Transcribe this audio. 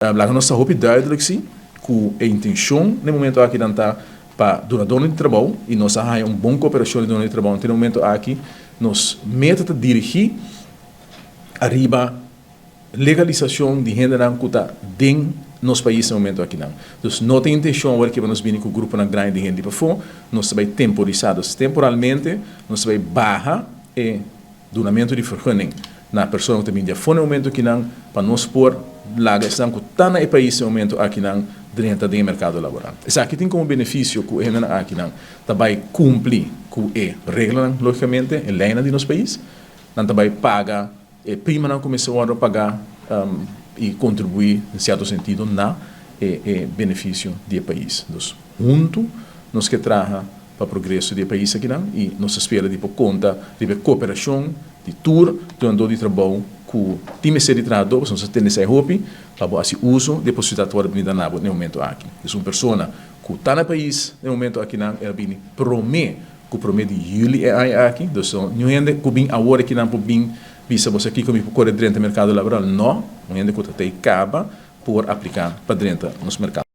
Laga nos ta hopi duidelijk si ku e intenshon na e momento aki nan ta pa dunadónan di trabou i nos a haña un bon koperashon di dunadónan di trabou. Te na e momento aki nos meta ta dirigí ariba legalisashon di hendenan ku ta den nos pais na e momento akinan. Dus no ta intenshon awor ke pa nos bini ku gruponan grandi di hende di pafó, nos ta bai temporisá. Dus temporalmente nos ta bai baha e Dunamentu di vergunning na persona ku ta bini di afó na e momentu akinan pa nos por laga esnan ku ta na e pais na e momentu akinan drenta den e merkado laboral. Esaki tin komo benefisio ku e hendenan akinan ta bai kumpli ku e reglanan, logikamente, e leinan di nos pais. Nan ta bai paga e primanan ku mester wòrdu pagá i kontribuí den sierto sentido na e benefisio di e pais. Dus huntu nos ke traha pa progreso di e pais akinan i nos ta spera di por konta riba e koperashon di tur dunadó di trabou ku tin mester di trahadó pasobra nos ta tende esei hopi pa bo hasi uso di e posibilidat ku wòrdu brinda na bo na e momento aki. Dus un persona ku ta na e pais na e momento akinan el a bini promé ku promé di yüli e aña aki. Dus niun hende ku bin awor akinan por bin bisa bo sa kiko mi por kore drenta merkado laboral. No, un hende ku ta tei kaba por apliká pa drenta nos merkado.